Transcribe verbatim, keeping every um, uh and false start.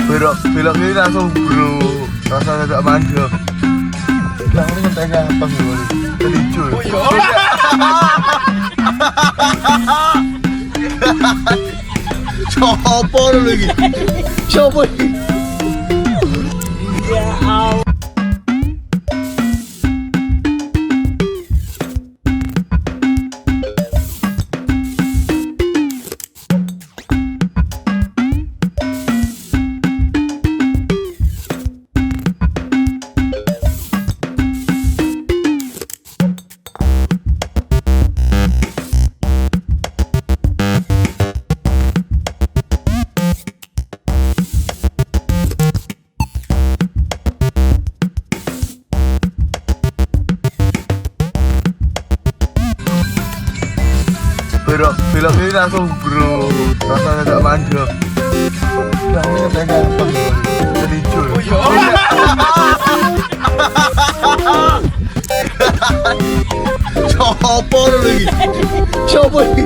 Belok, belok ini langsung bro. Rasa tidak mantap. Lah, ini kan tengah apa sih, Bro? Kelincu. Oh, iya. Sopo dulu lagi? Sopo lagi? Ya Allah. Belok, belok ini langsung bro. Rasa tidak mantap. Lah, ini tengah apa, Bro? Kelincu. Oh, iya. Sopo lagi? Sopo lagi?